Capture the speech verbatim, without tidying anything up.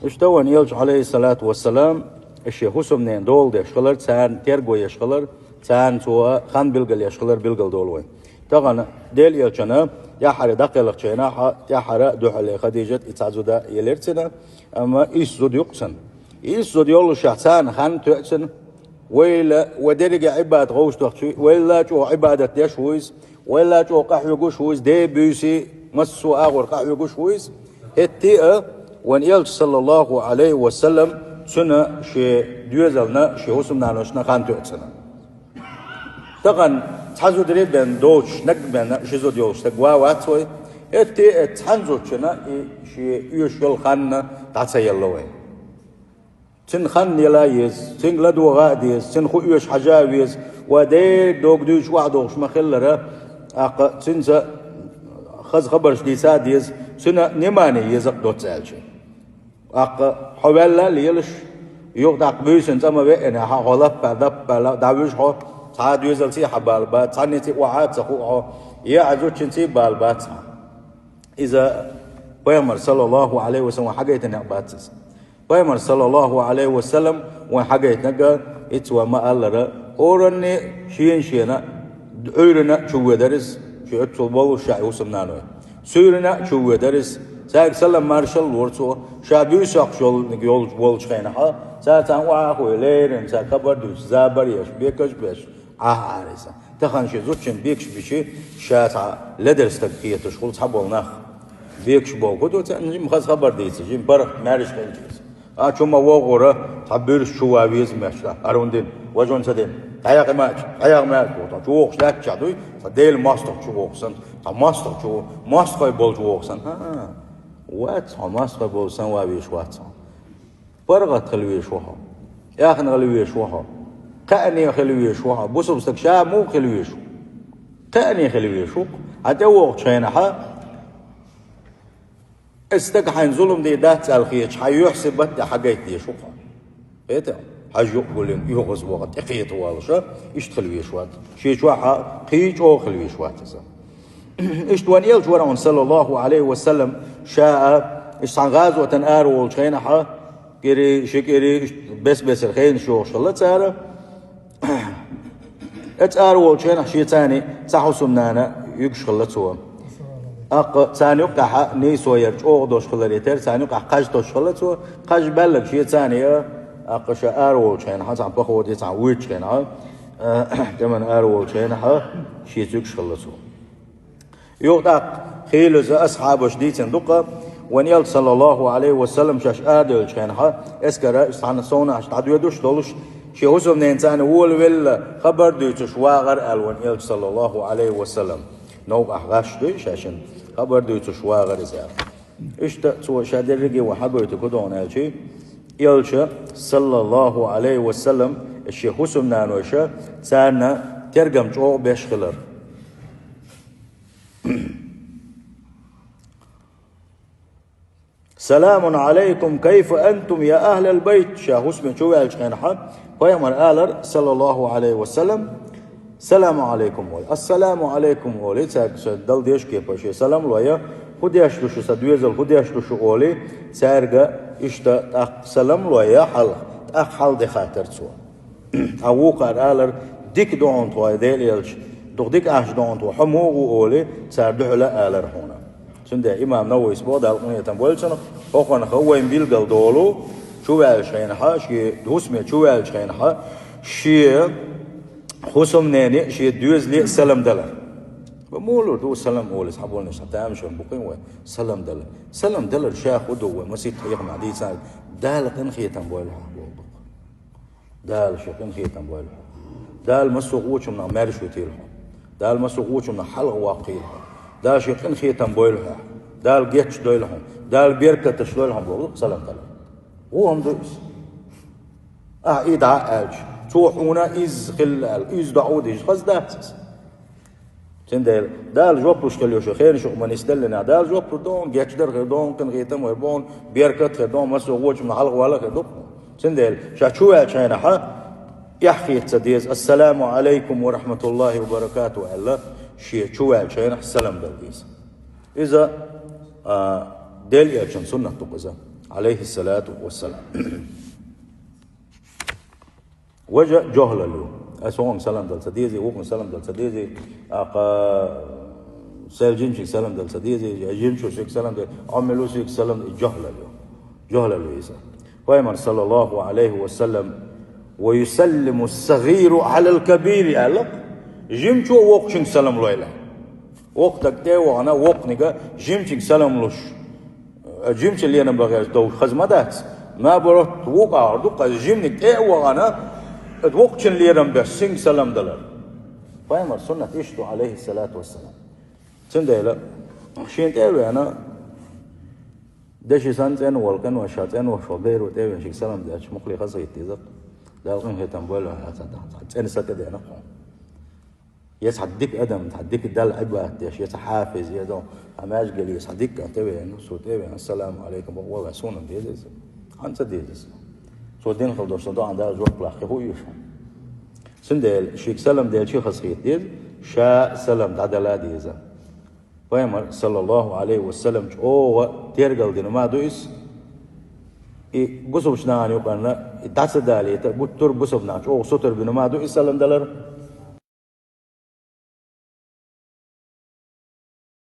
Иштта вайн Элча, Ӏалайхиссалату вассалам, шен хӀусамненан дола деш хилар, царна терго еш хилар, царна цо хан билгал еш хилар билгал долу вайн. Тахана Делан Элчана тӀаьххьара дӀакхелхачу хенахь, тӀаьххьара дуьхьале Хадижат и цхьа зуда елира цуьнан, амма исс зуда ю-кх цуьнан. Исс зуда йоллушехь, царна хан тоьа цуьнан, вайл, вай дерриге Ӏибадат гӀовттахча, вайл чӀогӀа Ӏибадат деш ву иза, вайл чӀогӀа къахьоьгуш ву иза, ден, буьйсанна, массо а агӀор къахьоьгуш ву иза. ХӀетте а вайн Элча, саллаллаху Ӏалайхи ва саллам, цуьнан шен доьзална, шен хӀусамнаношна хан тоьа цуьнан. Тахана цхьа зударий бен доцуш, наггахь бен ши зуда йолуш стаг ван вац вай. ХӀетте а цхьана зудчунна и шен оьшуш йолу хан дӀа ца елла вайн. Цуьнан хан яла а еза, цуьнга ладогӀа а деза, цуьнан хӀу оьшу хьажа а веза, вай дерриг догу дуьйцуш охьадогӀуш ма-хиллара, тӀаккха цуьнца хаза хабарш дийца а деза, цуьнан внимание еза-кх доцца аьлча. ТӀаккха хьо ваьлла а лелаш, юха тӀаккха буьйсанна цӀа ма веъна, хьо лаппа, даппа, дӀавуьжу хьо, цхьа а доьзалций хьан бала бац, цхьаннаций охьа а ца хуу хьо, е а зудчуьнций бала бац хьан. Иза Пайхамар, саллаллаху Ӏалайхи ва саллам, хьагайтина некъ бац иза. Пайхамар, саллаллаху Ӏалайхи ва саллам, вайн хьагайтинарг, ицца вай ма-аллара, хӀоранна шена-шена Ӏуьйранна а чувоьдар иза, шен оццул боллушехь и хӀусамнаной. Суьйранна а чувоьдар иза, цаьрга салам-маршалла лора цо, ша буьйса йоккхуш йолу-, йолчу, волчу хенахь, цара царна охьа а хуьлий, леррина цаьрга хабар а дуьйцуш, забар а еш, бекаш а беш, Ӏа-, Ӏара иза. Тахана шен зудчун бекаш бича, ша цхьа ледара стаг кхеташ хуьлу цхьаболу нах. Бекаш бохург ду царна жима хаза хабар дийца, жима паргӀат маьрша хилча иза. А чу ма вогӀура, цхьа буьрса чу ван веза моьттуш, хӀара хӀун дина, важа хӀун ца дина, дӀаяхьа маьрша, дӀаяхьа маьрша боху, цхьа чу вогӀуш лаьтташ дуй, цхьа Делан мостагӀчу вогӀу санна, цхьа мостагӀчу, мостагӀий болчу вогӀу санна. ХӀа-а, вац хьо, мостагӀий болчу санна ван везаш вац хьо. ПаргӀат хила везаш ву хьо, эхна хила везаш ву хьо, кхаъне хила везаш ву хьо, бусалба стаг ша муха хила везаш ву? Кхаъне хила везаш ву-кх. Хьан тӀевогӀучу хенахь, и стаг хьайна зулам дийр дац аьлла хеташ, хьан юьхь-сибат а хьагайта дезаш ву-кх хьо. Кхетий? Хьажа юкъа гулдина, оьгӀаз вахана, тӀекхета волуш, иштта хила везаш вац. Шен чохь кхин чӀогӀа хила везаш вац иза. Иштта вайн Элча вара хьуна, саллаллаху Ӏалайхи ва саллам, ша а, иштта цхьана гӀазотана ара волчу хенахь, кӀирий, ши кӀирий, иштта бес-бесара хенаш йохуш хилла цара. Эцара волчу хенахь шен царний цхьа хӀусамнана юьгуш хилла цо. ТӀаккха царна юккъехь нийсо яра чӀогӀа долуш хиларе терра, царна юккъехь кхаж тосуш хилла цо. Кхаж баьлларг шен царний а, тӀаккха ша ара волчу хенахь, цхьана походе, цхьана вуьйцучу хенахь, тӀеман ара волчу хенахь, шеца юьгуш хилла цо. Юха тӀаккха хийла иза асхьабаша дийцина ду-кх, вайн Элча, саллаллаху Ӏалайхи ва саллам, шаьш арадевллачу хенахь, эскара цхьана совнаха дӀадоьдуш а долуш, шен хӀусамненан царна волавелла хабар а дуьйцуш вагӀара аьлла вайн Элча, саллаллаху Ӏалайхи ва саллам. Новкъахь гӀаш дуй шаьшшинна, хабар а дуьйцуш вагӀара иза аьлла. Иштта цо ша дерриге а ван хьагойту кху догӀна аьлча, Элча, саллаллаху Ӏалайхи ва саллам, шен хӀусамнаноша царна тергам чӀогӀа беш хилар. «Саламун Ӏалайкум, кайфа антум, я ахлал байт?» Ша хӀусаме чу ваьллачу хенахь, пайхамар алар, саллаллаху Ӏалайхи ва саллам, «Саламу Ӏалайкум», олий. «Ассаламу Ӏалайкум», олий, цаьрга ша дала дезачу кепара шен салам лой, «ХӀун деш ду шу, сан доьзал, хӀун деш ду шу?» олий, цаьрга иштта тӀаккха салам лой хьалха, тӀаккха хьалха дехатар цо. Ткъа вукхара алар: «Дика ду хьуна тхо, Делан Элча, дукха дика ахча ду хьуна тхо, хьо муха ву?» олий, цара дуьхьал а алар хьуна. Цундела имам Нававис боху, Дала къинхетам бойла цунах, хӀокхунах вайн билгал долу, чу ваьллачу хенахь, шен хӀусаме чу ваьллачу хенахь, шен хӀусамнене а, шен доьзале а салам далар. Вай муха лур ду салам олий, цхьаболнаш цхьа тамашийна бу-кх вай, салам далар. Салам далар ша хӀун ду вай, масийтта хьехамехь дийцина, Дала къинхетам бойла хьох боху. Дала шен къинхетам бойла хьох. Дала массо а гӀочунах маьрша витийла хьо. Дала массо а гӀочунах хьалхавоккхийла хьо. Дала шен къинхетам бойла хьох. Дала гечдойла хьо. Дала беркаташ дойла хьо боху салам далар. ХӀун хӀума ду иза? Ахьа и дӀа а аьлча, цо хьуна изза хилла аьлла, изза доӀа дийча, хаза дац иза. Цундела Дала жоп луш хила ю шу хенаш юкъа ма нисделлинехь, Дала жоп лур ду хьуна, гечдар хир ду хьуна, къинхетам хир бу хьуна, беркат хир ду хьуна, массо а гӀочунах хьалхавалар хир ду хьуна. Цундела ша чу ваьллачу хенахь эхь хета ца деза, «Ассаламу Ӏалайкум ва рахьматуллахӀи ва баракатухӀу», аьлла, шен чу ваьллачу хенахь салам дала деза. Иза А, Делан элчан суннат ду-кх иза, алейхиссалату вассалам. Важа жохлал ю. Ас вокхунга салам дала ца дезий, вокхунга салам дала ца дезий, акха сел жимчунга салам дала ца дезий, я жимчо соьга салам дала, Ӏомалу соьга салам дала, жохлал ю. Жохлал ю иза. Пайхамар, саллаллаху алейхи ва саллам: «Ва юсаллиму ссагӀиру Ӏалал кабири», аьлла, жимчо вокхунга салам лойла. Вокх стаг тӀе а вахана, вокхунга жимчунга салам луш, жимчун лерам бан гӀерташ довш хаза ма дац. Наоборот, вокх агӀор ду-кх, жимчунга тӀе а вахана, вокхун лерам беш, цунга салам далар. Пайхамар суннат иштта ду, алейхиссалату вассалам. Цундела шена тӀе а вена, деши санна цӀена вола къинош, ша цӀена волуш волу беро тӀе а вена, шега салам делча, мукъале хазахийта деза-кх. Дала къинхетам бойла, цхьа, цхьа цӀена са тӀедеана-кх хьуна. Я цхьа дика адам, цхьа дика Далла Ӏибадат деш, я цхьа хьафиз, я цхьа маьждиге, цхьа дика тӀе а вена, цо тӀе а вена, ассаламу Ӏалайкум боху, валлахӀи, суна деза иза. Хьан ца деза иза? Цо дина хила долуш сан доӀан Дала жоп лахкхи хӀу ю шуна? Цундела шега салам делча хазахийта деза, ша салам дӀадала а деза. Пайхамар, саллаллаху Ӏалайхи ва саллам, чӀогӀа тергал дина ма ду иза. И бусалбачу нахана юкъанна и дӀа ца далийта, гуттар а бусалба нах чӀогӀа сутара бина ма ду иза салам далар.